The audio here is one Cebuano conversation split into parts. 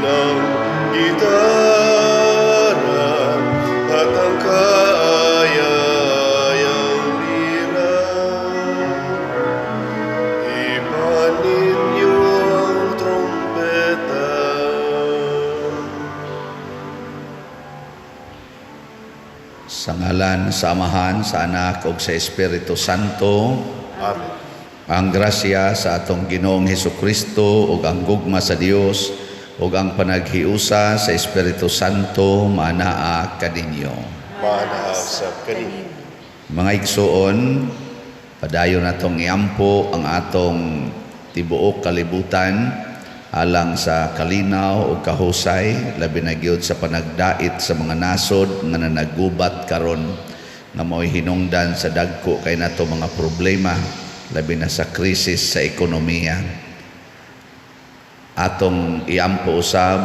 Ang gitara at ang kaayayang lira. Ipan ninyo ang trumpeta. Sa ngalan sa Amahan, sa Anak ug sa Espiritu Santo. Amen. Ang grasya sa atong Ginoong Hesukristo ug ang gugma sa Dios ug ang panaghiusa sa Espiritu Santo maanaa kaninyo. Maanaa sab kaninyo. Mga igsuon, padayon natong iampo ang atong tibuok kalibutan alang sa kalinaw ug kahusay, labi na gyud sa panagdait sa mga nasod nga nanagubat karon nga mao'y hinungdan sa dagko kay nato mga problema, labi na sa krisis sa ekonomiya. Atong iampo usab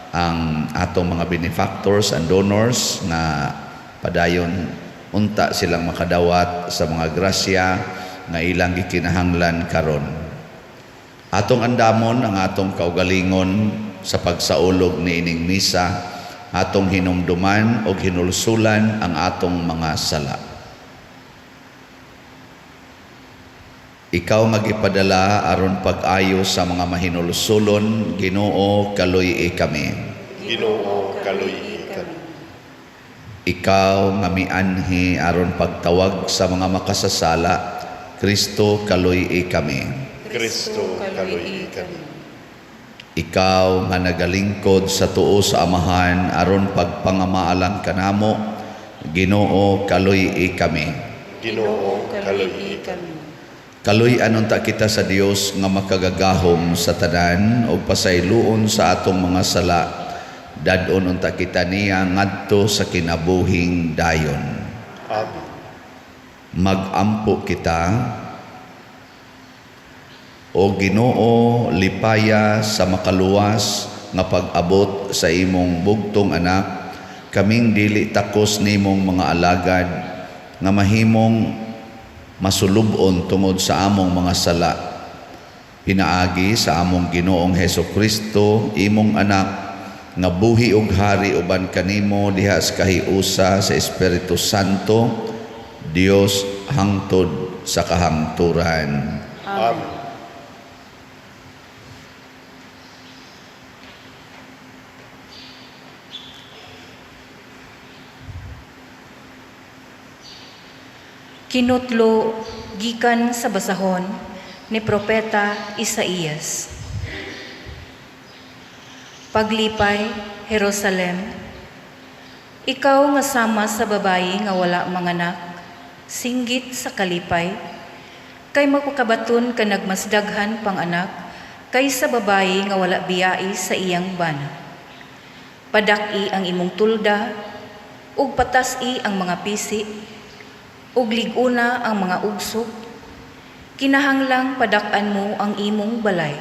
ang atong mga benefactors and donors nga padayon unta silang makadawat sa mga grasya nga ilang gikinahanglan karon. Atong andamon ang atong kaugalingon sa pagsaulog niining misa, atong hinumduman og hinulsulan ang atong mga sala. Ikaw nga gipadala aron pag-ayo sa mga mahinulsulon, Ginoo, kaluy-i kami. Ginoo, kaluy-i kami. Ikaw nga mianhi aron pagtawag sa mga makasasala, Kristo, kaluy-i kami. Kristo, kaluy-i kami. Ikaw nga nagalingkod sa tuo sa Amahan aron pagpangamaalang kanamo, Ginoo, kaluy-i kami. Ginoo, kaluy-i kami. Kaluy-an unta kita sa Dios nga makagagahom sa tanan ug pasayloon sa atong mga sala. Dad-on unta kita niya ngadto sa kinabuhing dayon. Amen. Mag-ampo kita. O Ginoo, lipaya sa makaluwas nga pag-abot sa imong bugtong anak, kaming dili takos nimong mga alagad nga mahimong masulub-on tungod sa among mga sala. Pinaagi sa among Ginoong Hesus Kristo, imong anak, nga buhi ug hari uban kanimo diha sa kahiusa sa Espiritu Santo, Dios hangtod sa kahangturan. Amen. Kinutlo gikan sa basahon ni Propeta Isaías. Paglipay, Jerusalem, ikaw nga sama sa babayi nga wala manganak, singgit sa kalipay, kay makakabaton ka nagmasdaghan pang anak, kaysa babayi nga wala biyai sa iyang bana. Padak-i ang imong tulda, ug patas-i ang mga pisi, ug lig-una ang mga ugsok, kinahanglang padak-an mo ang imong balay.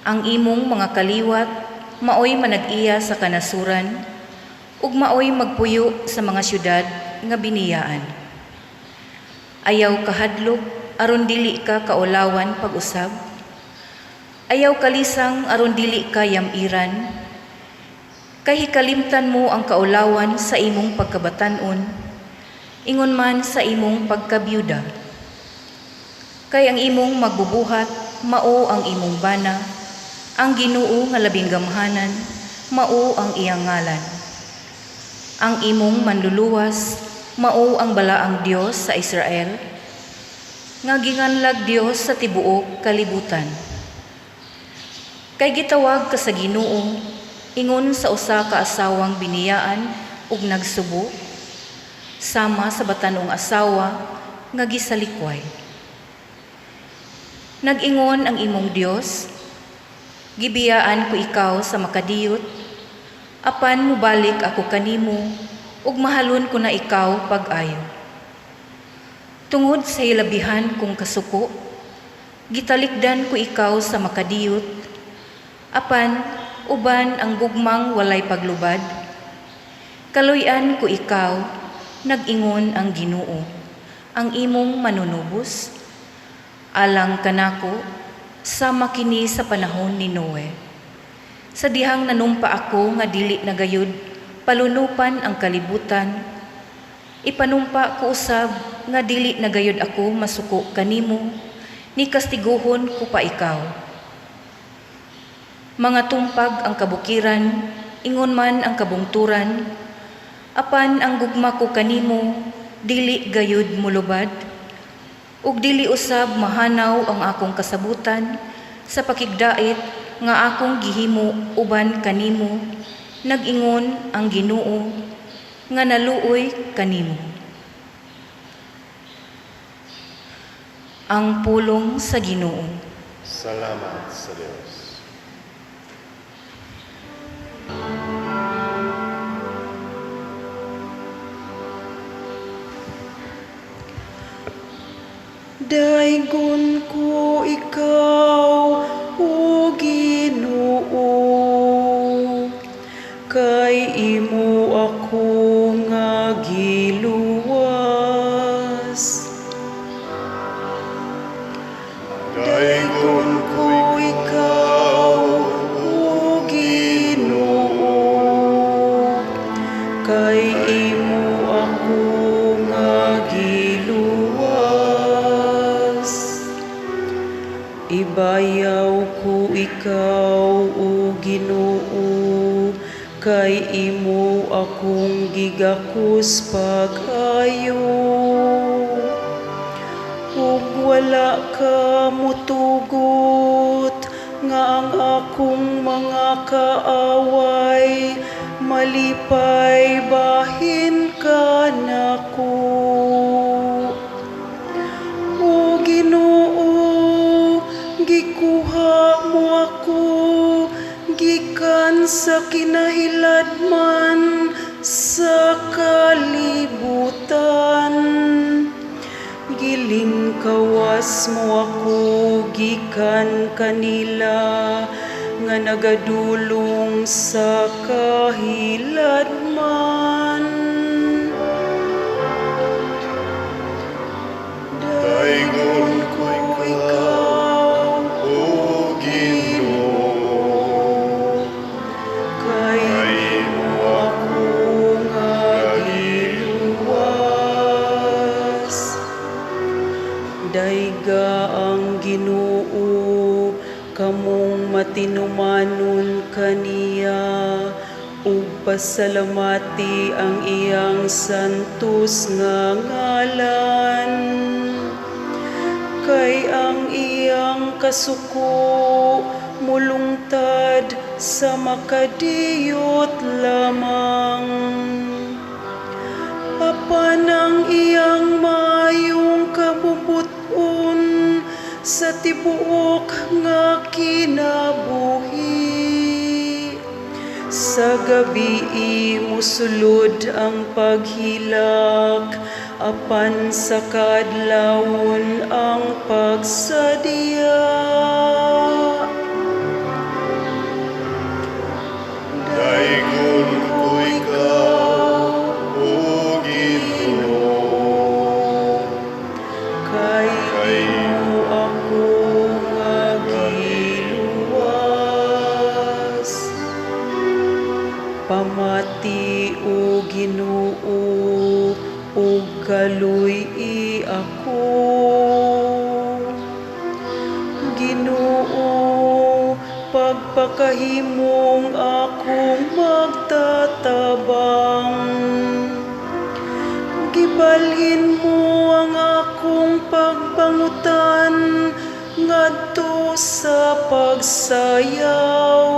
Ang imong mga kaliwat maoy manag-iya sa kanasuran, ug maoy magpuyo sa mga syudad nga biniyaan. Ayaw kahadlok aron dili ka kaulawan pag-usab. Ayaw kalisang aron dili ka yamiran. Kay hikalimtan mo ang kaulawan sa imong pagkabatan-on, ingon man sa imong pagkabiyuda. Kay ang imong magbubuhat, mao ang imong bana, ang Ginoo nga labing gamhanan, mao ang iyang ngalan. Ang imong manluluwas, mao ang balaang Dios sa Israel, nga ginganlag Dios sa tibuok kalibutan. Kay gitawag ka sa Ginoo, ingon sa usa ka asawang biniyaan ug nagsubo, sama sa batan-ong asawa nga gisalikway. Nag-ingon ang imong Dios, gibiyaan ko ikaw sa makadiyot, apan mobalik ako kanimo ug mahalon ko na ikaw pag-ayo. Tungod sa hilabihan kong kasuko, gitalikdan ko ikaw sa makadiyot, apan uban ang gugmang walay paglubad. Kaluy-an ko ikaw, nag-ingon ang Ginoo, ang imong manunubos. Alang kanako, sama kini sa panahon ni Noe. Sa dihang nanumpa ako nga dili na gayud palunupan ang kalibutan, ipanumpa ko usab nga dili na gayud ako masuko kanimo, ni kastiguhon ko pa ikaw. Mga tumpag ang kabukiran, ingon man ang kabungturan, apan ang gugma ko kanimo dili gayud mulubad, ug dili usab mahanaw ang akong kasabutan sa pakigdait nga akong gihimo uban kanimo, nag-ingon ang Ginoo nga naluoy kanimo. Ang pulong sa Ginoo. Salamat sa Dios. Daygon ko ikaw, o Ginoo, kay imo ako nga giluwas. Daygon ko ikaw, o Ginoo, kay imo ako nga giluwas. Ibayaw ko ikaw, o Ginoo, kay imo akong gigakos pag-ayo. Ug wala ka mutugot nga ang akong mga kaaway malipay bahin kanako. O Ginoo, gikuha mo ako gikan sa kinahiladman sa kalibutan. Gilingkawas mo ako gikan kanila nga nagadulong sa kahiladman. Daygon ko ikaw, o Ginoo, kay kay imo ako nga giluwas. Dayga ang Ginoo, kamong matinumanon kaniya, ug pasalamati ang iyang santos nga ngalan. Kay ang iyang kasuko mulungtad sa makadiyot lamang. Apan ang iyang maayong kabubut-on sa tibuok nga kinabuhi. Sa gabi musulod ang paghilak, apan sa kaadlawon ang pagsadya. Daygon ko ikaw, o Ginoo, kay kay imo ako nga giluwas. Pamati, o Ginoo, ug kaluy-i ako. Ginoo, pagpakahimong akong magtatabang. Gibalhin mo ang akong pagpangutan ngadto sa pagsayaw.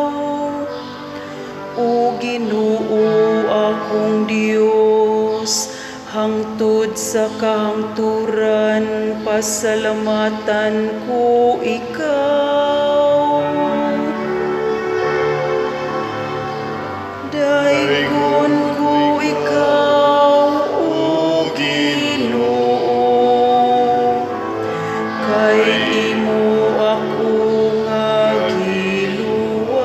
O Ginoo, akong Dios, hangtod sa kahangturan pasalamatan ko ikaw. Daygon ko ikaw, O Ginoo, kay imo ako nga giluwas.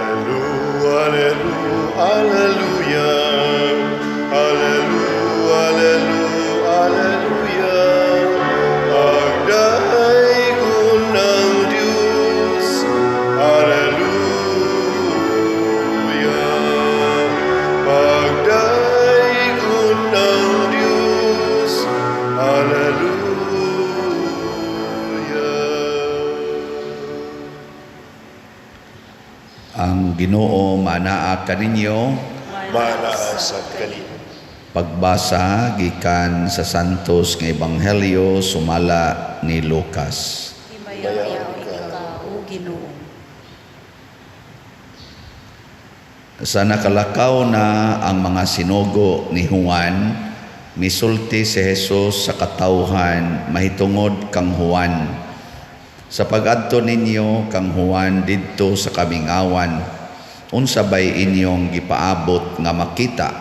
Alleluia, alleluia. Alleluia, Alleluia, Alleluia, Alleluia. Pagdaygon ang Diyos, Alleluia. Pagdaygon ang Diyos, Alleluia. Ang Ginoo manaa kaninyo. Manaa sad kanimo. Pagbasa gikan sa Santos nga Ebanghelyo sumala ni Lucas. Himayaon ikaw, O Ginoo. Sa nakalakaw na ang mga sinugo ni Juan, misulti si Jesus sa katawhan mahitungod kang Juan. Sa pag-adto ninyo kang Juan didto sa kamingawan, unsa bay inyong gipaabot nga makita?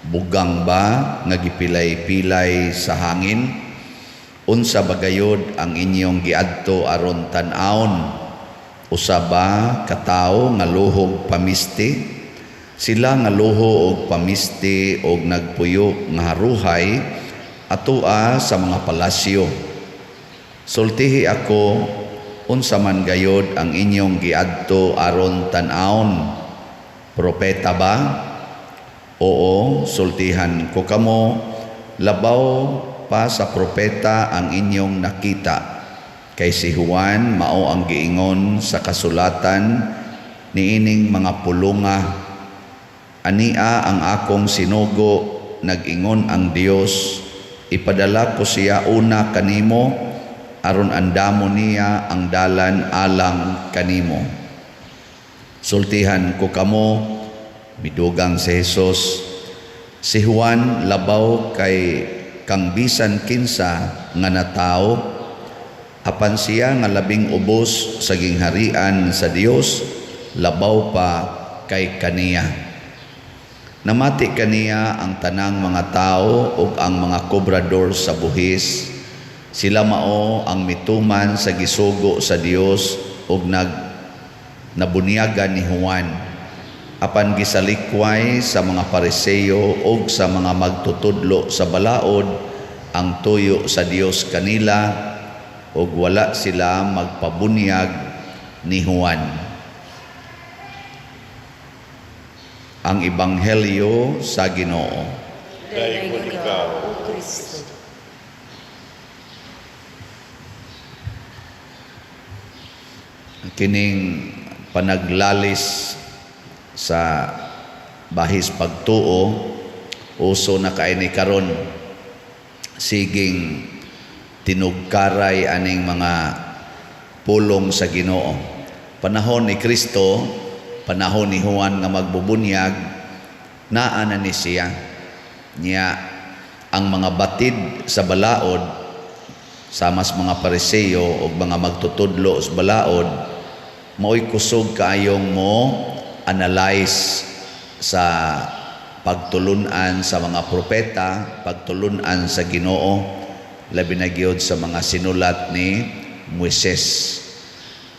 Bugang ba nga gipilay-pilay sa hangin? Unsa ba gayod ang inyong giadto aron tan-awon? Usa ba ka tawo nga luhog pamisti? Sila nga luho og pamisti og nagpuyo nga haruhay atoa sa mga palasyo. Sultihi ako, unsa man gayod ang inyong giadto aron tan-awon? Propeta ba? Oo, sultihan ko kamo, labaw pa sa propeta ang inyong nakita. Kay si Juan mao ang giingon sa kasulatan niining mga pulunga. Ania ang akong sinugo, nag-ingon ang Dios, ipadala ko siya una kanimo, aron andamo niya ang dalan alang kanimo. Sultihan ko kamo, midugang si Jesus, si Juan labaw kay kang bisan kinsa nga natawo, apan siya nga labing ubos sa gingharian sa Dios, labaw pa kay kaniya. Namati kaniya ang tanang mga tao ug ang mga kobrador sa buhis. Sila mao ang mituman sa gisugo sa Dios ug nabunyagan ni Juan. Apan gisalikway sa mga Pariseo ug sa mga magtutudlo sa balaod ang tuyo sa Dios kanila ug wala sila magpabunyag ni Juan. Ang Ebanghelyo sa Ginoo. Daygon ikaw, O Kristo. Kining panaglalis sa bahis pagtuo uso na kaini karon, siging tinugkaray aning mga pulong sa Ginoo. Panahon ni Kristo, panahon ni Juan nga magbubunyag, naa na ni siya. Niya ang mga batid sa balaod sama sa mga Pariseo o mga magtutudlo sa balaod, mao'y kusog kaayong mo analyze sa pagtulunan sa mga propeta, pagtulunan sa Ginoo, labi na gyud sa mga sinulat ni Moises.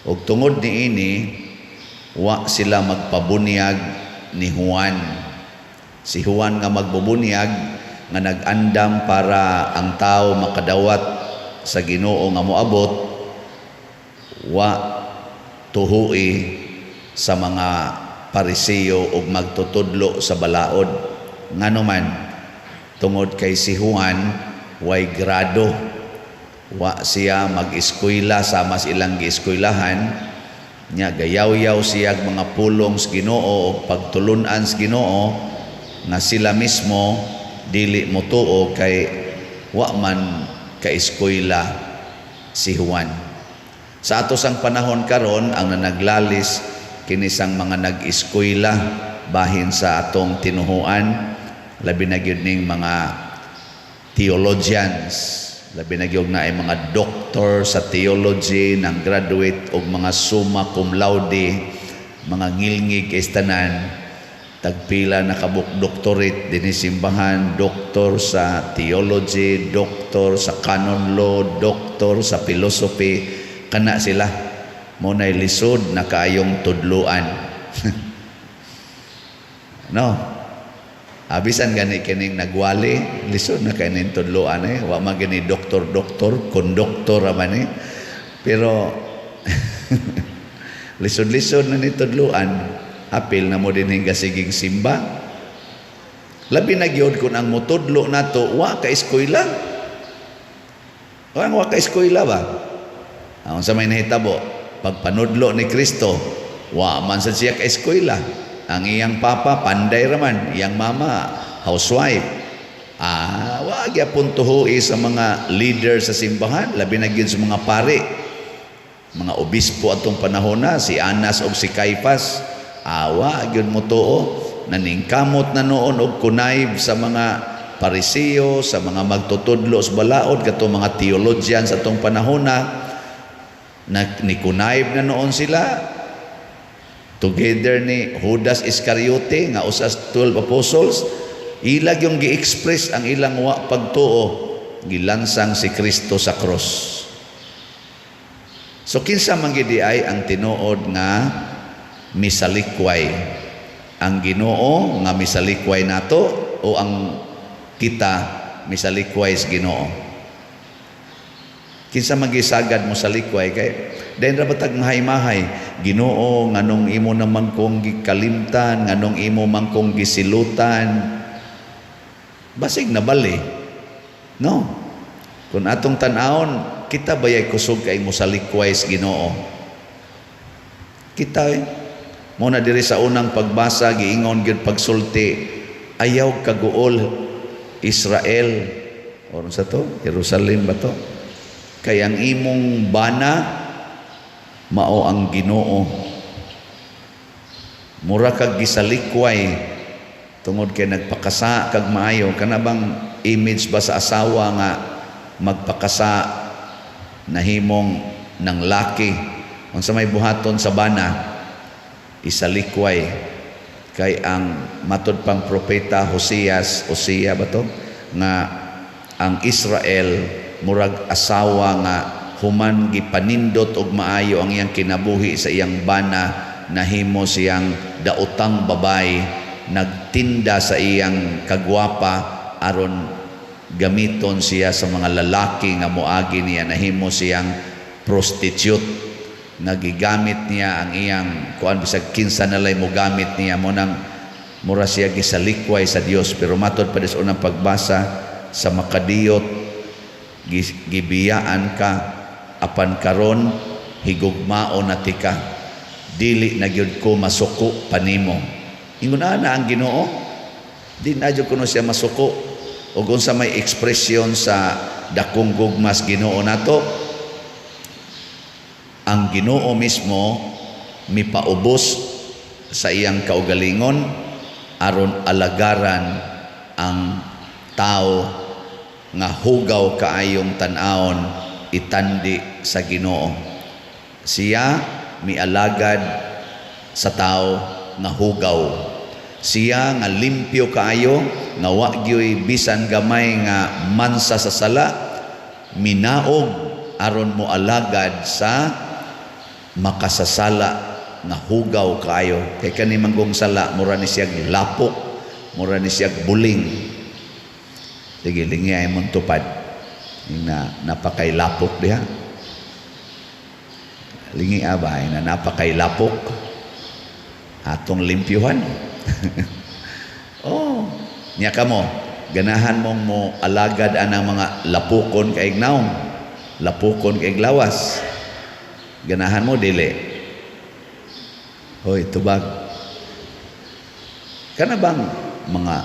Ug tungod niini, wa sila magpabunyag ni Juan. Si Juan nga magbubunyag nga nag-andam para ang tao makadawat sa Ginoo nga moabot, wa tuhui sa mga Pariseo ug magtutudlo sa balaod. Ngano man, tungod kay si Juan way grado, wa siya mag-eskwela sa mas ilang gieskuylahan nya, gayaw-yaw siya mga pulong sa Ginoo ug pagtulun-an sa Ginoo nga sila mismo dili motuo kay wa man kaeskwela si Juan. Sa ato sang panahon karon, ang nanaglalis kinisang mga nag-eskwela bahin sa atong tinuhuan, labi na gyud ning mga theologians, labi na gyud na ay mga doctor sa theology, nang graduate og mga summa cum laude, mga ngilngig estanan, tagpila na kabuk doctorate dinhi simbahan, doctor sa theology, doctor sa canon law, doctor sa philosophy, kana sila mo nay lisod na kaayong tudluan. No. Abisan gani kining nagwali, lisod na kay ning tudloan eh. Wa man gani doktor-doktor, konduktor ra man eh. Pero lisod-lisod na ni tudloan, apil na mo din gasiging simba. Labi na gyud kung ang motudlo nato wa ka eskwela. Wa wa ka eskwela ba? Ang sa may nahitabo, pagpanudlo ni Kristo, wa man sad siya ka eskwela. Ang iyang papa panday raman, iyang mama housewife. Wa gyapon tuhoe sa mga leader sa simbahan, labi na gyud sa mga pari. Mga obispo atong panahon na, si Anas og si Caiphas, awa gyud mo tuo, naningkamot na noon og kunayb sa mga Parisiyo, sa mga magtutudlo sa balaod, katong mga theologian sa atong panahon na, nikunayb na noon sila together ni Judas Iscariote nga usas 12 apostles. Ilag yung gi-express ang ilang wa pagtuo, gilansang si Kristo sa cross. So kinsa man gid ay ang tinuod nga misalikway? Ang Ginoo nga misalikway nato o ang kita misalikway sa Ginoo? Kinsa magisagad mo sa likway? Kay dayon ra batag mahay-mahay, Ginoo, nganong imo naman kong gikalimtan, nganong imo man kong gisilutan? Basig nabali, no? Kung atong tan-awon, kita bayay kusog kay mo sa likway sa Ginoo? Kita eh. Mo na diri sa unang pagbasa, giingon gyud pagsulti, "Ayaw kaguol, Israel." Or sa to, Jerusalem ba to? Kay ang imong bana mao ang Ginoo. Mura kag gisalikway tungod kay nagpakasa kag maayo. Kana bang image ba sa asawa nga magpakasa, nahimong ng laki? Unsa may buhaton sa bana? Isalikway. Kay ang matod pang propeta Hoseas, Hosea ba to, nga ang Israel murag asawa nga human gipanindot og maayo ang iyang kinabuhi sa iyang bana, nahimo siyang daotang babay, nagtinda sa iyang kagwapa aron gamiton siya sa mga lalaki nga moagi niya, nahimo siyang prostitute, nagigamit niya ang iyang kuan, bisag kinsa nalay mo gamit niya. Mo nang mura siya gisalikway sa Dios. Pero matod pa sa unang pagbasa, sa makadiyot gibiyaan ka, apan karon higugmao na tika, dili na gyud ko masuko panimo. Ingon ana ang Ginoo, di na jud kuno siya masuko. Ug unsa may ekspresyon sa dakong gugmas Ginoo nato? Ang Ginoo mismo mipaubos sa iyang kaugalingon aron alagaran ang tao nga hugaw kaayong tan-awon itandi sa Ginoo. Siya mialagad sa tao nga hugaw. Siya nga limpyo kaayo, nga wa gyoy bisan gamay nga mansa sa sala, minaog aron mo alagad sa makasasala nga hugaw kaayo. Kay kani manggong sala, mura ni siyag lapok, mura ni siyag buling. Sige, lingi ay mong tupad. Na napakay lapok diha. Lingi abay na napakay lapok atong limpyuhan. Oh, nya kamo, ganahan mong mo alagad anang mga lapukon kay naong, lapukon kay lawas? Ganahan mo, dili? Hoy, tubag. Kana bang mga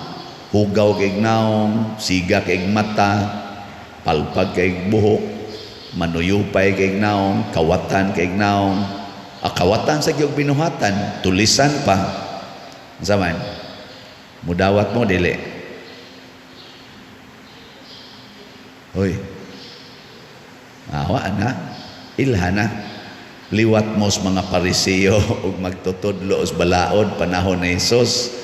hugaw kay naong, siga kay mata, palpag kay buhok, manuyupay kay naong, kawatan kay naong, kawatan sa giyog binuhatan, tulisan pa. Unsa man? Mudawat mo, dili? Hoy. Awa na, ilha na. Liwat mo sa mga Parisiyo ug magtutudlo sa balaod panahon ni Hesus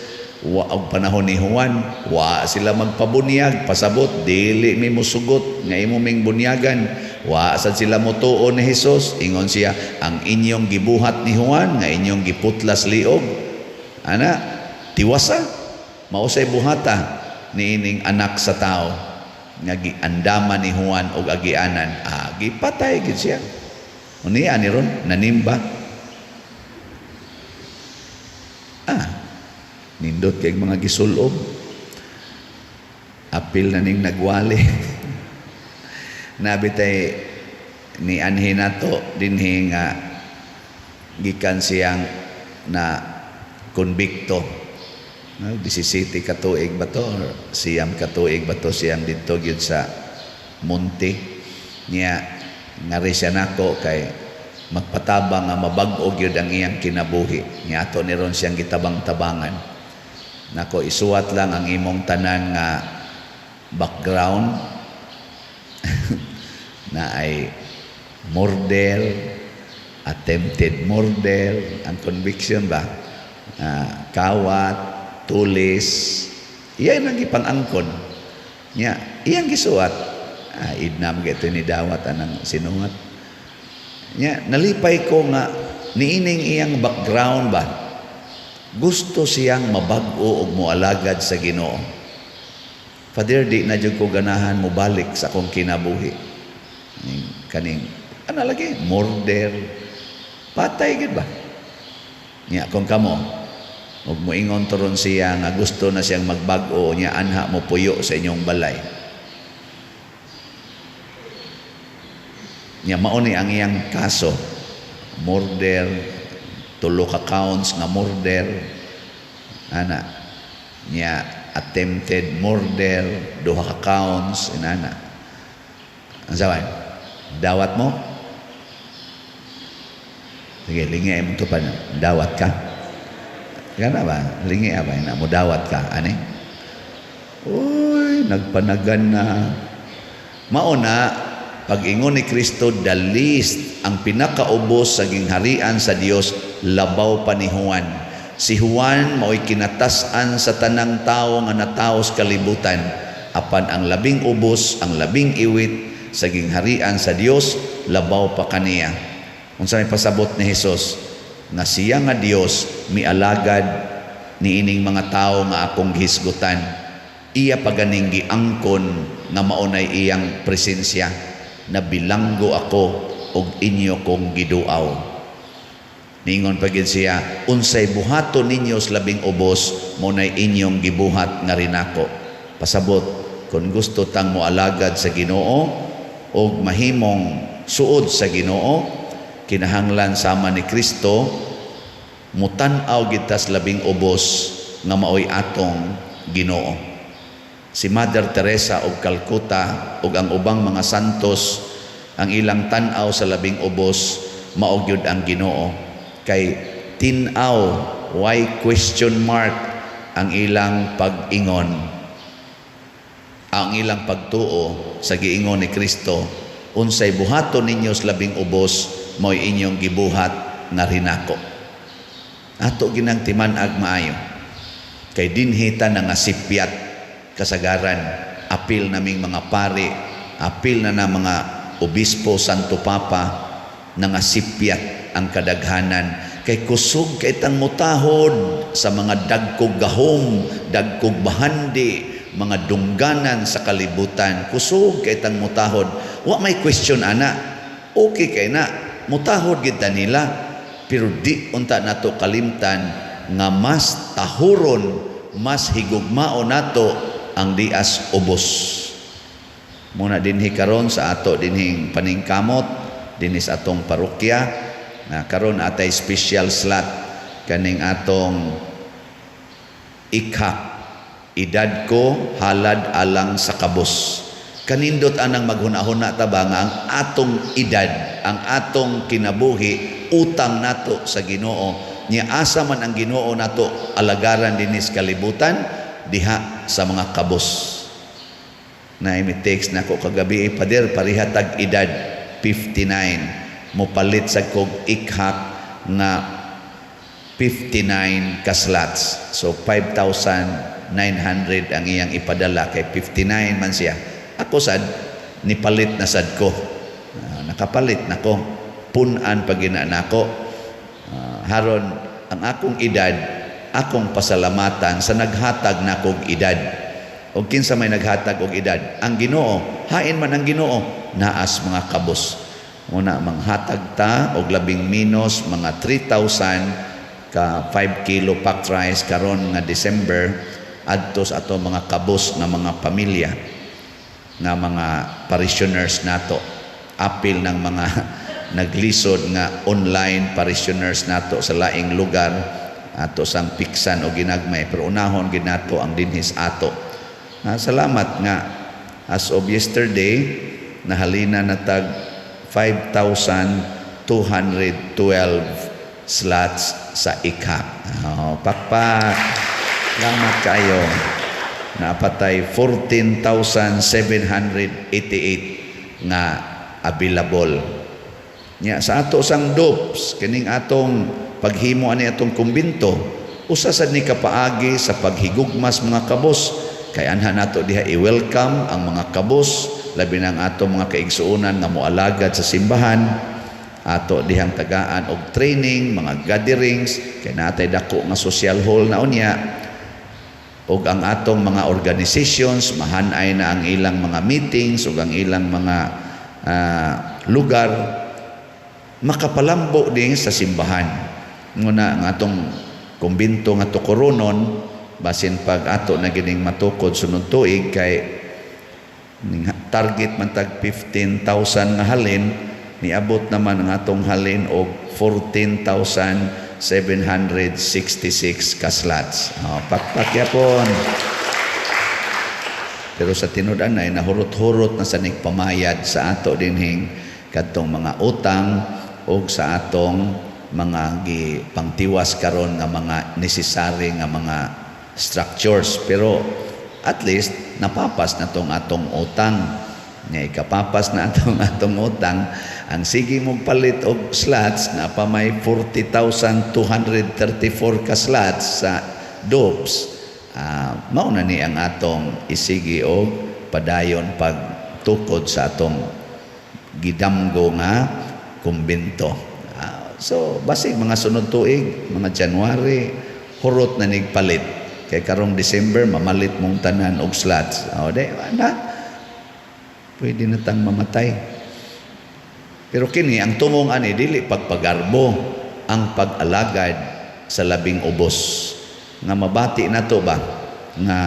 wa og panahon ni Juan, wa sila magpabunyag, pasabot dili mi mosugot nga imo ming bunyagan. Wa sad sila motuo ni Hesus. Ingon siya, ang inyong gibuhat ni Juan nga inyong giputlas liog ana, Tiwasa, mausay buhata niining anak sa tao nga giandaman ni Juan og agianan. Ah, gipatay gid siya. Unya ni ron nanimba. Ah, nindot kay mga gisulob. Apil na ning nagwali. Nabitay ni anhi nato dinhi nga gikan siyang na konbikto. No, 17 ka tuig ba to or 9 ka tuig ba to siyang didto gyud sa Monte niya. Ngari siya nako kay magpatabang nga mabag-o gyud ang iyang kinabuhi. Niya ato ni ron siyang gitabang-tabangan. Nako, isuwat lang ang imong tanan nga background na ay murder, attempted murder, ang conviction ba? Kawat, tulis, iyan ang gipang-angkon. Nya, iyang gisuwat. Ah, idnam gito ni dawat anang sinuwat. Nya, nalipay ko nga niining iyang background ba? Gusto siyang mabag-o og moalagad sa Ginoo. Father, di na jud ko ganahan mobalik sa akong kinabuhi. Kaning, ano lagi? Murder. Patay gid ba? Nya, kung kamo, ug moingon turon siya nga gusto na siyang magbag-o, nya anha mo puyo sa inyong balay. Nya mao ni ang iyang kaso. Murder, tulo ka counts nga murder. Ana. Nya attempted murder, duha ka counts inana. Ang sawan? Dawat mo? Sige, lingi mo to pa. Dawat ka. Gana ba? Lingi ba? Ina mo dawat ka. Ani? Uy, nagpanagan na. Mauna, pag-ingon ni Kristo, the least, ang pinakaubos sa gingharian sa Dios, labaw pa ni Juan. Si Juan mao'y kinatas-an sa tanang tao nga nataos kalibutan. Apan ang labing ubos, ang labing iwit sa gingharian sa Dios, labaw pa kaniya. Unsa may pasabot ni Hesus? Nga siya nga Dios mialagad niining mga tao nga akong gihisgutan. Iya paganing giangkon nga maunay iyang presensya. Nabilanggo ako og inyo kong giduaw. Ningon pa gid siya, unsay buhaton ninyo sa labing ubos, maunay inyong gibuhat nga rinako. Pasabot, kung gusto tang moalagad sa Ginoo og mahimong suod sa Ginoo, kinahanglan sama ni Kristo mutan-aw gid tas labing ubos nga maoy atong Ginoo. Si Mother Teresa og Calcutta ug ang ubang mga santos, ang ilang tan-aw sa labing ubos mao gyud ang Ginoo. Kay tin-aw, why question mark ang ilang pag-ingon, ang ilang pagtuo sa giingon ni Kristo, unsay buhaton ninyo sa labing ubos, mao'y inyong gibuhat nga rinako. Ato ginang timan-ag maayo. Kay dinhi ta na nga sipyat kasagaran, apil naming mga pari, apil na na mga obispo, Santo Papa, na nga sipyat ang kadaghanan. Kay kusog kay tang mutahod sa mga dagkog gahom, dagkog bahandi, mga dungganan sa kalibutan. Kusog kay tang mutahod. Wa may question ana. Okay kay na, mutahod gid ta nila, pero di unta nato kalimtan nga mas tahuron, mas higugmao nato ang dias ubos. Muna dinhi karon sa ato dinhing paningkamot dinhi sa atong parokya na karon atay special slot kaning atong ikhak, edad ko halad alang sa kabos. Kanindot anang maghuna-huna ta ba nga ang atong edad, ang atong kinabuhi utang nato sa Ginoo. Nya asa man ang Ginoo nato alagaran dinhi sa kalibutan, diha sa mga kabos. Na imi text nako kagabi, Pader, pareha tag edad 59. Mopalit sa kog ikhak nga 59 ka slots. So 5,900 ang iyang ipadala kay 59 man siya. Ako sad nipalit na sad ko. Nakapalit nako. Punan pa gina nako. Haron ang akong edad Akong pasalamatan sa naghatag nakog edad. Og kinsa may naghatag og edad? Ang Ginoo. Hain man ang Ginoo naas mga kabos. Muna manghatag ta og labing minus mga 3,000 ka 5 kilo packed rice karon nga December adto sa ato mga kabos nga mga pamilya nga mga parishioners nato, apil ng mga naglisod nga online parishioners nato sa laing lugar. Ato sang piksan o ginagmay, pero unahon gid nato ang dinhis ato. Salamat nga as of yesterday nahalina na tag 5,212 slots sa ICAP. Oh, pakpak. Salamat kayo. Napatay 14,788 nga available. Nya sa ato sang DOPS, kining atong paghimo ani atong kumbinto, usa sad ni kapaagi sa paghigugmas mga kabos, kay anha nato diha i-welcome ang mga kabos, labi na ang atong mga kaigsuonan nga moalagad sa simbahan. Ato dihang tagaan og training, mga gatherings, kay natay dako nga social hall na unya, og ang atong mga organizations mahanay na ang ilang mga meetings ug ang ilang mga lugar makapalambo din sa simbahan. Nguna ang atong kumbinto nga tukoronon, basin pag ato na gining matukod sunod tuig, kay ning target man tag 15,000 nga halin, niabot naman ang atong halin og 14,766 ka slots. Oh, pakpak yapon. Pero sa tinud-an ay nahurot-hurot na sa nigpamayad sa ato dinhing kadtong mga utang og sa atong mga gipangtiwas karon nga mga necessary nga mga structures. Pero at least napapas na tong atong utang. Nya ikapapas na atong atong utang, ang sige mong palit og slots na pa may 40,234 ka slots sa DOPS. Mao na ni ang atong isigi og padayon pagtukod sa atong gidamgo nga kumbinto. So basig mga sunod tuig, mga January, hurot na nigpalit. Kay karong December mamalit mong tanan og slots. O di na pwede na tang mamatay. Pero kini ang tumong ani dili pagpagarbo, ang pag-alagad sa labing ubos. Nga mabati nato ba nga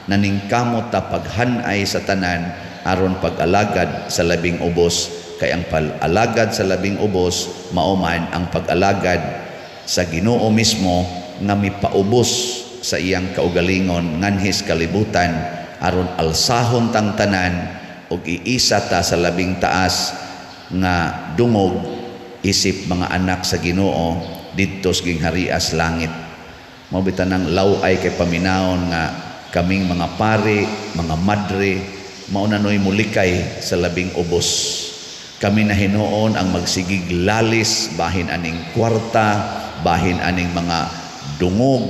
naningkamot ta paghanay sa tanan aron pag-alagad sa labing ubos, kay ang pag-alagad sa labing ubos mao man ang pag-alagad sa Ginoo mismo nga mipaubos sa iyang kaugalingon nganhis kalibutan aron alsahon tang tanan ug iisa ta sa labing taas nga dungog isip mga anak sa Ginoo didto sa gingharias langit. Mao bitanang law-ay kay paminawon nga kaming mga pari, mga madre, mao na noy mulikay sa labing ubos. Kami na hinuon ang magsigig lalis bahin aning kwarta, bahin aning mga dungog,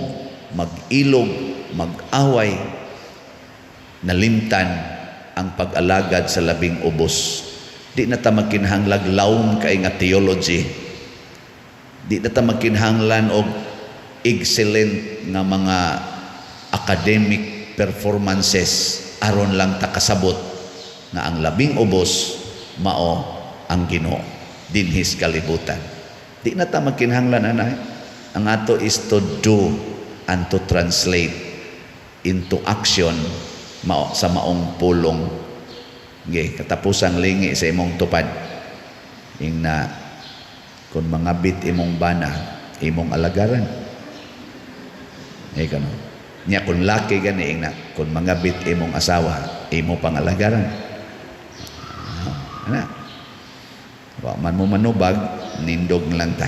mag-ilog, mag-away, nalimtan ang pag-alagad sa labing ubos. Di na ta magkinahanglag lawom kay nga theology. Di na ta magkinahanglan og excellent nga mga academic performances aron lang ta kasabot nga ang labing ubos mao ang Ginoo dinhis kalibutan. Di na ta magkinahanglan anay. Ang ato is to do and to translate into action mao sa maong pulong. Ge, katapusang lingi sa imong tupad. Ingna kung mangabit imong bana, imong alagaran. Eh kano. Nya kung laki gani, ingna kung mangabit imong asawa, imo pangalagaran. Ana. Wa man mo manubag, nindog lang ta.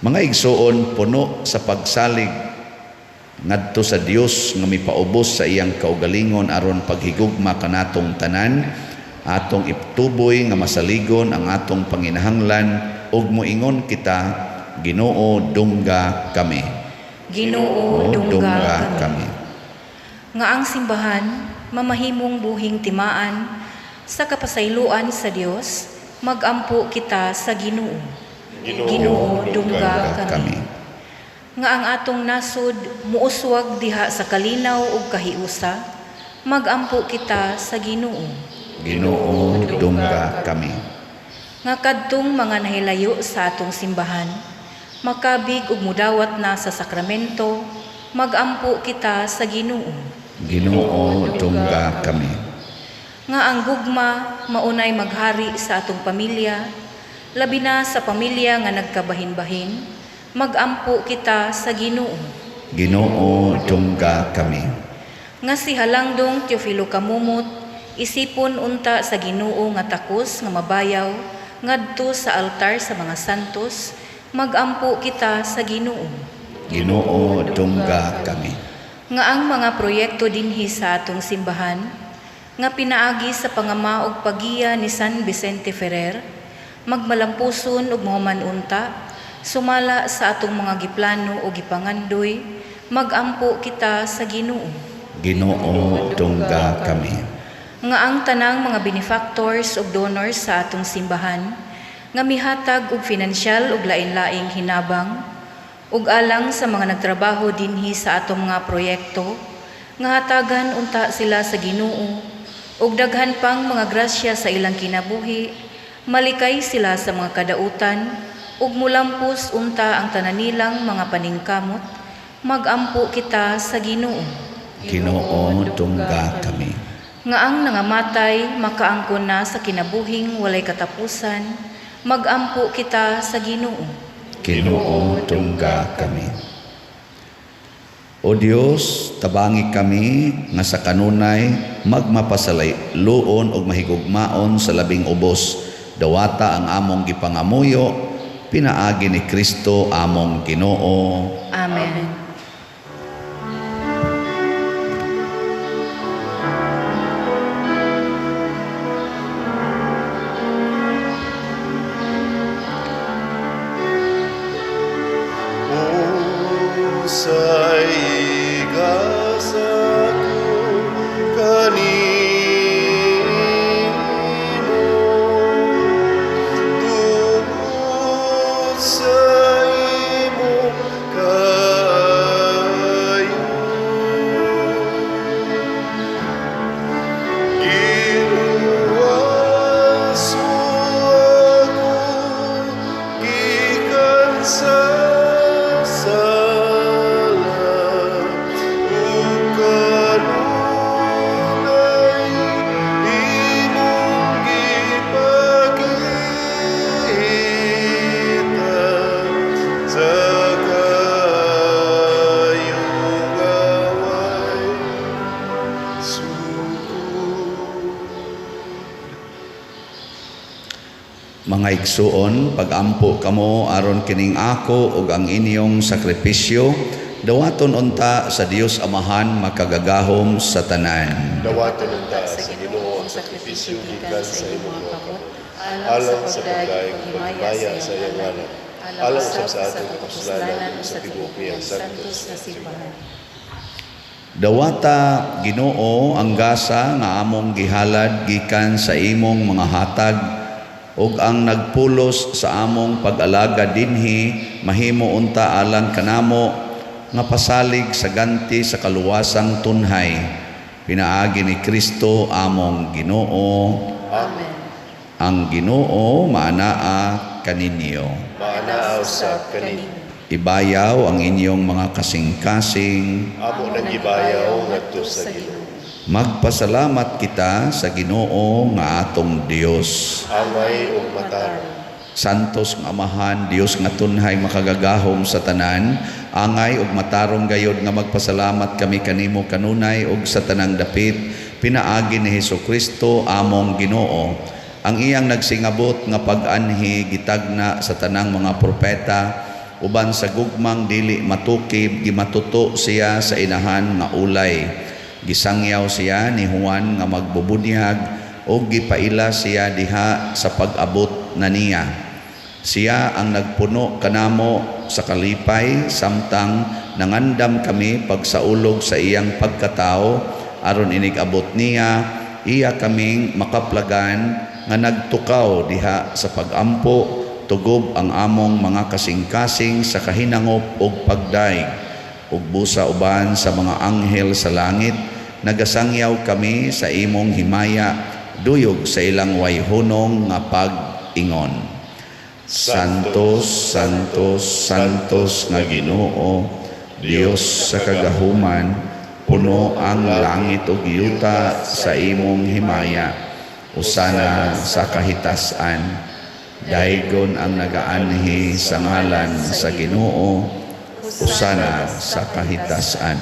Mga igsuon, puno sa pagsalig ngadto sa Dios nga mipaubos sa iyang kaugalingon aron paghigugma kanatong tanan, atong ituboy nga masaligon ang atong panginahanglan ug moingon kita, Ginoo, dungga kami. Ginoo, dungga dungga kami. Kami. Nga ang simbahan mamahimong buhing timaan sa kapasayloan sa Dios, magampo kita sa Ginoo. Ginoo, Ginoo, dungga dungga kami. kami. Nga ang atong nasod muuswag diha sa kalinaw ug kahiusa, magampo kita sa Ginoo. Ginoo, dungga kami. Nga kadtong mga nahilayo sa atong simbahan, makabig ug mudawat na sa sakramento, magampo kita sa Ginoo. Ginoo, dungga kami. Nga ang gugma maunay maghari sa atong pamilya, labi na sa pamilya nga nagkabahin-bahin, magampo kita sa Ginoo. Ginoo, dungga kami. Nga si Halangdong Teofilo Kamumot, isipon unta sa Ginoo nga takos nga mabayaw ngadto sa altar sa mga santos, magampo kita sa Ginoo. Ginoo, dungga kami. Nga ang mga proyekto dinhi sa atong simbahan nga pinaagi sa pangama og pagiya ni San Vicente Ferrer, magmalampuson ug mahuman unta sumala sa atong mga giplano o gipangandoy, magampo kita sa Ginoo. Ginoo, dungga kami. Nga ang tanang mga benefactors ug donors sa atong simbahan nga mihatag og finansyal ug lain-laing hinabang ug alang sa mga nagtrabaho dinhi sa atong mga proyekto, nga hatagan unta sila sa Ginoo ug daghan pang mga grasya sa ilang kinabuhi, malikay sila sa mga kadautan ug mulampos unta ang tanan nilang mga paningkamot, magampo kita sa Ginoo. Ginoo, dungga kami. Nga ang nangamatay makaangkon na sa kinabuhing walay katapusan, magampo kita sa Ginoo. Ginoo, dungga kami. O Dios, tabangi kami nga sa kanunay magmapasalay luon og mahigugmaon sa labing ubos. Dawata ang among gipangamuyo, pinaagi ni Kristo among Ginoo. Amen. Unsay gasa ko kanimo, tungod sa imong kaayo. Giluwas mo ako gikan sa sala, ug kanunay imong gipakita sa kaayo nga way sukod. Mga igsuon, pagampo kamo aron kining ako ug ang inyong sakripisyo dawaton unta sa Dios Amahan makagagahom sa tanan. Dawaton unta sa Ginoo ang sakripisyo gikan sa imong mga kamot, alang sa pagdayeg ug paghimaya sa iyang ngalan, alang usab sa atong kapuslanan ug sa tibuok niyang santos nga simbahan. Dawata, Ginoo, ang gasa nga among gihalad gikan sa imong mga hatag ug ang nagpulos sa among pag-alaga dinhi mahimo unta alang kanamo nga pasalig sa ganti sa kaluwasang tunhay, pinaagi ni Kristo among Ginoo. Amen. Ang Ginoo maanaa kaninyo. Maanaa usab kaninyo. Ibayaw ang inyong mga kasing-kasing. Amo nang gibayaw ngadto sa Ginoo. Magpasalamat kita sa Ginoo nga atong Dios. Angay ug matarong. Santos nga Amahan, Dios nga tunhay makagagahom sa tanan, angay ug matarong gayod nga magpasalamat kami kanimo kanunay ug sa tanang dapit, pinaagi ni Hesus Kristo among Ginoo. Ang iyang nagsingabot nga pag-anhi gitagna sa tanang mga propeta, uban sa gugmang dili matukib gimatuto siya sa inahan nga ulay. Gisangyaw siya ni Juan nga magbubunyag ug gipaila siya diha sa pag-abot na niya. Siya ang nagpuno kanamo sa kalipay samtang nangandam kami pagsaulog sa iyang pagkatao aron inig-abot niya iya kaming makaplagan nga nagtukaw diha sa pagampo Tugob ang among mga kasing-kasing sa kahinangop ug pagdaig. Ug busa uban sa mga anghel sa langit, nagasangyaw kami sa imong himaya, duyog sa ilang wayhunong nga pag-ingon. Santos, Santos, Santos nga Ginoo, Dios sa kagahuman, puno ang langit ug yuta sa imong himaya. Usana sa kahitasan. Daygon ang nagaanhi sa ngalan sa Ginoo, usana sa kahitasan.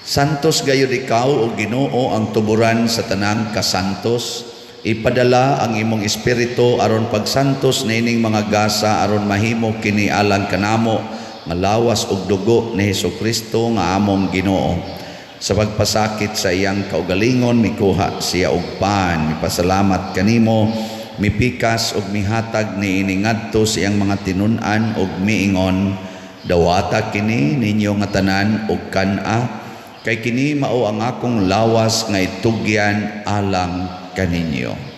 Santos gayud ikaw o Ginoo, ang tuburan sa tanang kasantos. Ipadala ang imong espiritu aron pagsantos niining mga gasa, aron mahimo kini alang kanamo nga lawas ug dugo ni Hesukristo nga among Ginoo. Sa pagpasakit sa iyang kaugalingon, mikuha siya og pan, mipasalamat kanimo, mipikas ug mihatag niini ngadto sa iyang mga tinun-an ug miingon, dawata kini ninyo nga tanan ug kan-a, kay kini mao ang akong lawas nga itugyan alang kaninyo.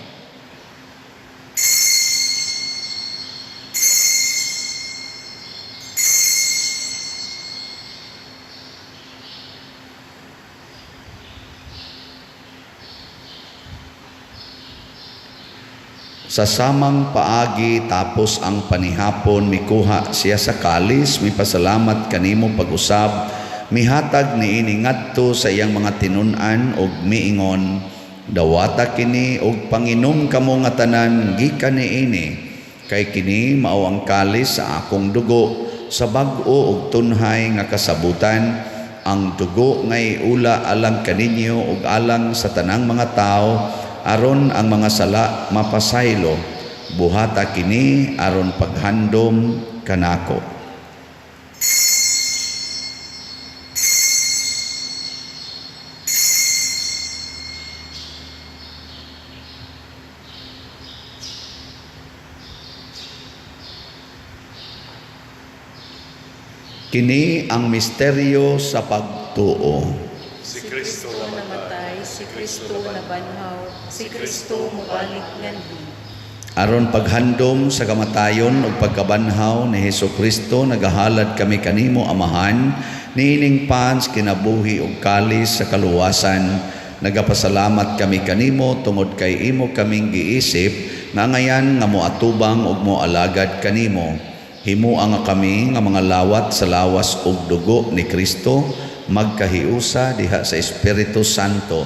Sa samang paagi tapos ang panihapon, mikuha siya sa kalis, mipasalamat kanimo pag-usab, mihatag niini ngadto sa iyang mga tinun-an ug miingon, dawata kini ug panginom kamo nga tanan gikan niini, kay kini mao ang kalis sa akong dugo sa bag-o ug tunhay nga kasabutan, ang dugo nga iula alang kaninyo ug alang sa tanang mga tawo, aron ang mga sala mapasaylo. Buhata kini aron paghandom kanako. Kini ang misteryo sa pagtuo. Si Kristo namatay, si Kristo nabanhaw, si Kristo mobalik nganhi. Aron paghandom sa kamatayon ug pagkabanhaw ni Hesukristo, nagahalad kami kanimo, Amahan, niining pans kinabuhi ug kalis sa kaluwasan. Nagapasalamat kami kanimo tungod kay imo kaming giisip nga ngayan nga moatubang ug moalagad kanimo. Himua nga kami nga mga lawat sa lawas ug dugo ni Kristo, magkahiusa diha sa Espiritu Santo.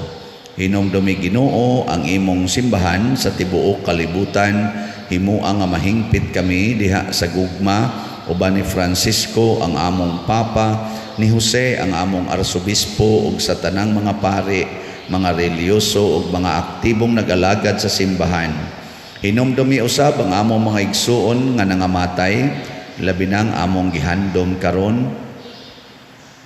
Hinumdumi, Ginoo, ang imong simbahan sa tibuok kalibutan. Himua nga mahingpit kami diha sa gugma uban ni Francisco ang among Papa, ni Jose ang among Arsobispo, ug sa tanang mga pari, mga reliyoso ug mga aktibong nag-alagad sa simbahan. Hinumdumi usab ang among mga igsuon nga nangamatay, labi nang among gihandom karon.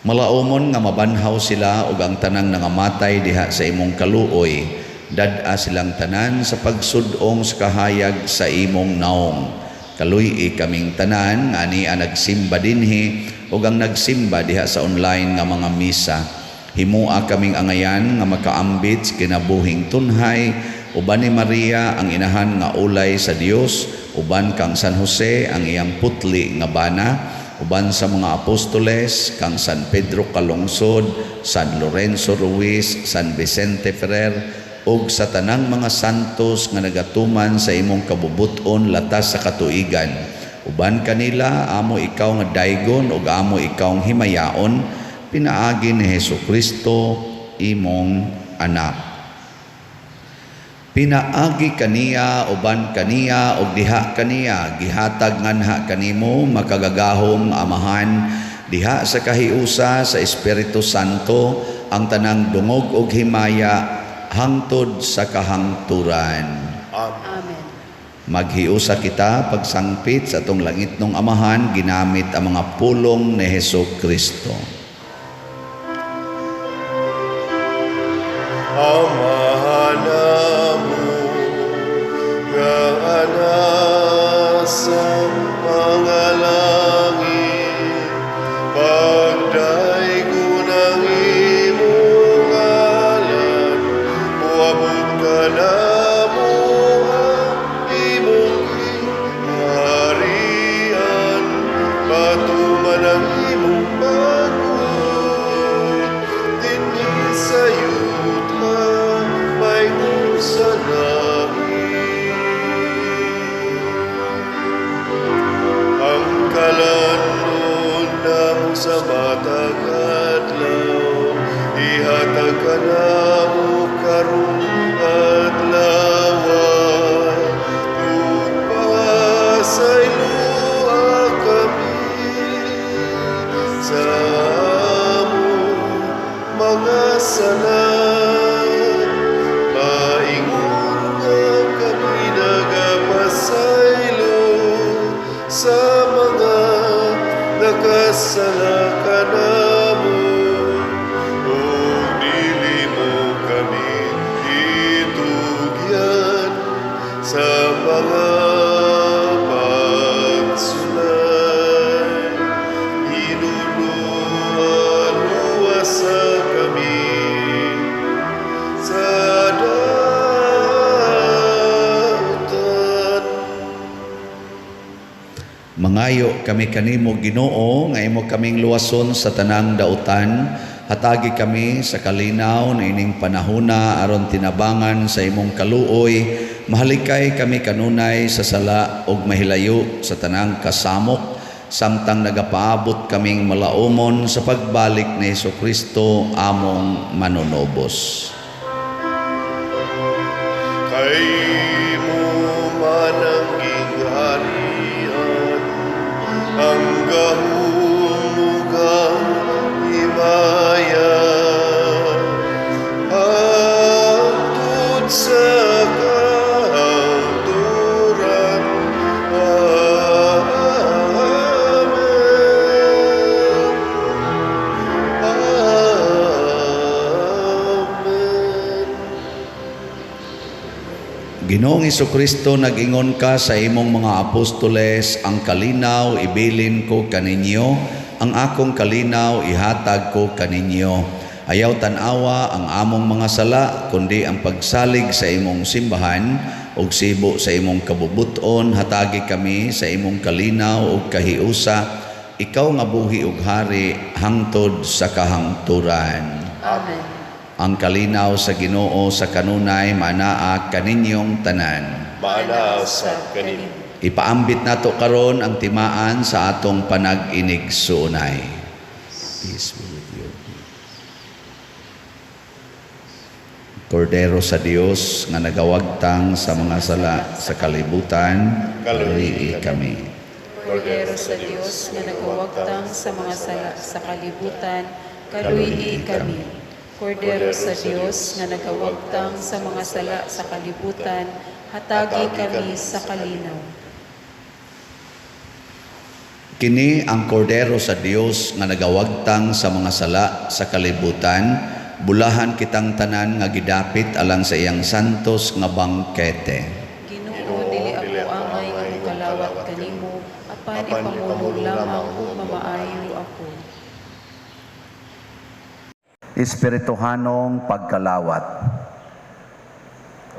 Malaumon nga mabanhaw sila ug ang tanang nangamatay diha sa imong kaluoy. Dad-a silang tanan sa pagsud-ong sa kahayag sa imong naong. Kaluy-i kaming tanan nga ania nagsimba dinhi ug ang nagsimba diha sa online nga mga misa. Himua kaming angayan nga makaambit sa kinabuhing tunhay uban ni Maria ang inahan nga ulay sa Dios, uban kang San Jose ang iyang putli nga bana, uban sa mga apostoles kang San Pedro Calungsod, San Lorenzo Ruiz, San Vicente Ferrer, ug sa tanang mga santos nga nagatuman sa imong kabubut-on latas sa katuigan. Uban kanila amo ikaw nga daygon ug amo ikaw nga himayaon, pinaagi ni Hesukristo imong anak. Pinaagi kaniya, uban kaniya, ug diha kaniya, gihatag nganha kanimo makagagahom Amahan, diha sa kahiusa sa Espiritu Santo, ang tanang dungog ug himaya hangtod sa kahangturan. Amen. Amen. Maghiusa kita pagsangpit sa atong langitnong Amahan, ginamit ang mga pulong ni Hesukristo. Amahan namo nga ana sa mga langit, pagdaygon ang imong ngalan, moabot ka namo Matuman ang imong pagbuot dinhi sa yuta maingon sa langit. Ang kalanon namo sa matag adlaw, ihatag kanamo karong adlaw, ug pasayloa kami sa among mga sala, maingon nga kami nagapasaylo sa mga nakasala kanamo, ug dili mo kami itugyan sa mga pagsulay. Hinuluan luwasa kami sa dautan. Mangayo kami kanimo, Ginoo, nga imo kaming luwason sa tanang dautan. Hatagi kami sa kalinaw na ining panahuna aron tinabangan sa imong kaluoy, mahalikay kami kanunay sa sala ug mahilayo sa tanang kasamok samtang nagapaabot kaming malaumon sa pagbalik ni Hesukristo among manunobos. Kay imo man ang gingharian, ang gahom ug ang himaya, hangtod sa kahangturan. Amen. Amen. Ginoong Kristo, nag-ingon ka sa imong mga apostoles, "Ang kalinaw ibilin ko kaninyo, ang akong kalinaw ihatag ko kaninyo." Ayaw tan-awa ang among mga sala, kundi ang pagsalig sa imong simbahan, ug sibo sa imong kabubuton, hatagi kami sa imong kalinaw ug kahiusa, ikaw nga buhi ug hari hangtod sa kahangturan. Amen. Ang kalinaw sa Ginoo sa kanunay maanaa kaninyong tanan. Maanaa sa kanimo. Ipaambit nato karon ang timaan sa atong panag-inigsuonay. Peace be with you. Kordero sa Dios nga nagawagtang sa mga sala sa kalibutan, kaluyi kami. Kordero sa Dios nga nagawagtang sa mga sala sa kalibutan, kaluyi kami. Kordero sa Dios nga nagawagtang sa mga sala sa kalibutan, hatagi kami sa kalinaw. Kini ang kordero sa Dios nga nagawagtang sa mga sala sa kalibutan, bulahan kitang tanan nga gidapit alang sa iyang santos nga bangkete. Ginoo, dili ako angay nga mokalawat kanimo, apan ipamulong lamang ug mamaayo ako. Espirituhanong pagkalawat.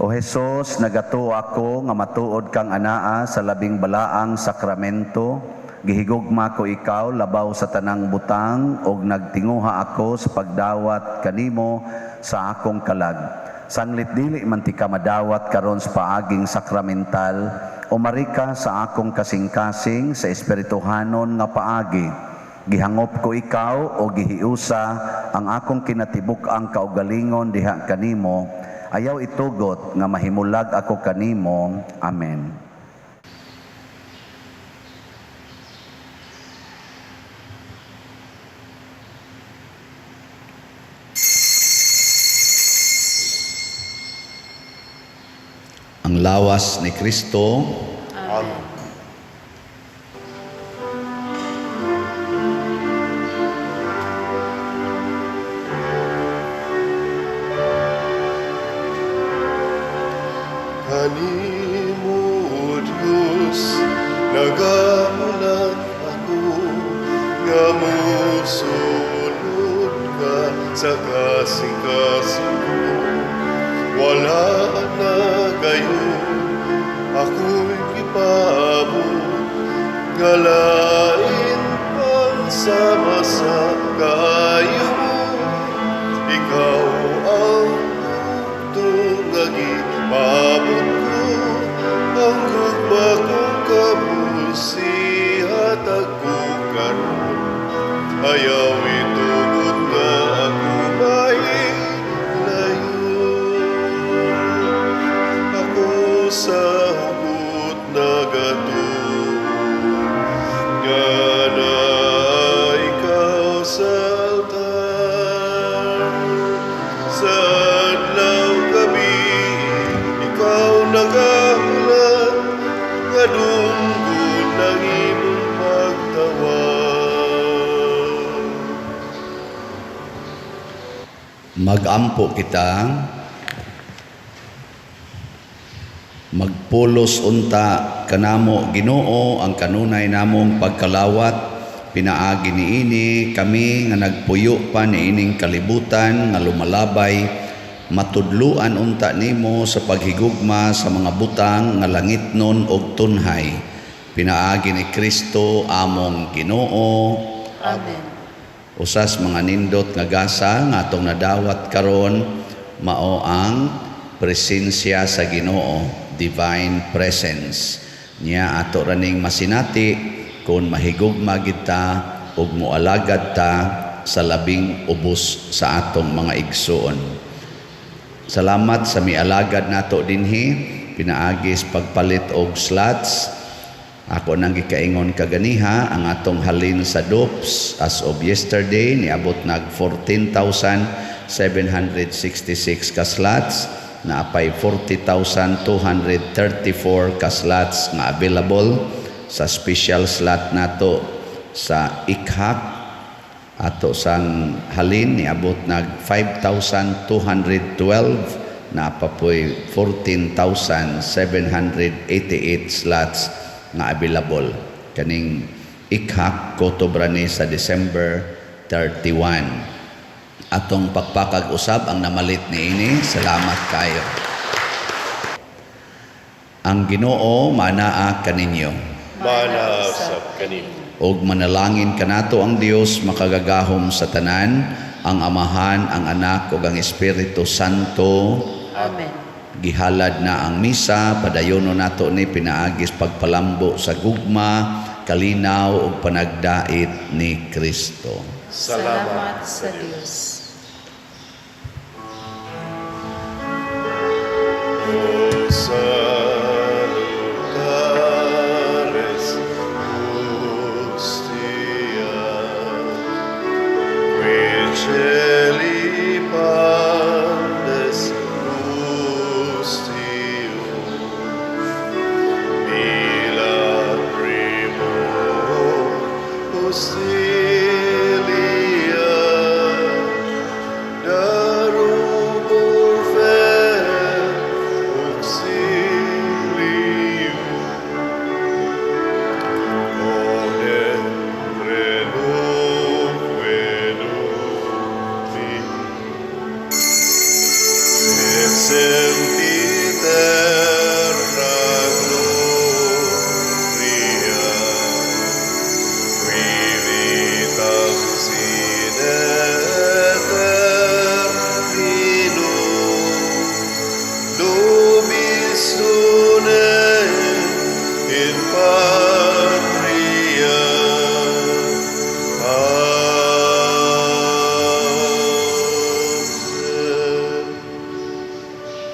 O Hesus, nagatuo ako nga matuod kang anaa sa labing balaang sakramento. Gihigugma ko ikaw labaw sa tanang butang ug nagtinguha ako sa pagdawat kanimo sa akong kalag. Sanglit dili man tika madawat karon sa paaging sakramental, umari ka sa akong kasing-kasing sa espirituhanon nga paagi. Gihangop ko ikaw o gihiusa ang akong kinatibuk-ang kaugalingon diha kanimo. Ayaw itugot nga mahimulag ako kanimo. Amen. Ang lawas ni Kristo. Amen. Kanimo, O Diyos, nagahulat ako nga mosulod ka sa kasing-kasing ko. Wala na gayon, ako'y gipaabot, nga lain Sama sa kaayo mo, ikaw ang bugto nga gipaabot ko. Ang gugma kong kabus, ihatag ko karon. Ayaw itugot nga ako mahilayo. Ako sa hugot nagatuo nga naa ikaw sa altar. Sa adlaw gabi, ikaw nagahulat nga dunggon ang imong pagtawag. Magampo kita. Magpulos unta kanamo, Ginoo, ang kanunay namong pagkalawat pinaagi niini kami nga nagpuyo pa niining kalibutan nga lumalabay, matudluan unta nimo sa paghigugma sa mga butang nga langitnon og tunhay, pinaagi ni Kristo among Ginoo. Amen. Usas mga nindot nga gasa nga atong nadawat karon mao ang presensya sa Ginoo, divine presence. Nya ato raning masinati kung mahigugma kita ug moalagad ta sa labing ubos sa atong mga igsuon. Salamat sa mialagad nato dinhi pinaagis pagpalit og slots. Ako nang gikaingon kaganiha ang atong halin sa DOPS as of yesterday niabot nag 14,766 ka slots, naapay 40,234 ka slots nga available sa special slot nato sa ICHAC. Ato sang halin niabot nag 5,212, naapapoy 14,788 slots nga available kaning ICHAC kotobra ni sa December 31. Atong pakpakag usab ang namalit niini. Salamat kayo. Ang Ginoo manaa kaninyo. Mana usab kanimo. Og manalangin kanato ang Dios makagagahom sa tanan, ang Amahan, ang Anak ug ang Espiritu Santo. Amen. Gihalad na ang misa, padayono nato ni pinaagis pagpalambo sa gugma, kalinaw ug panagdait ni Kristo. Salamat sa Dios. Salutaris hostia, qui celi pandes gustio, mila primo hostia.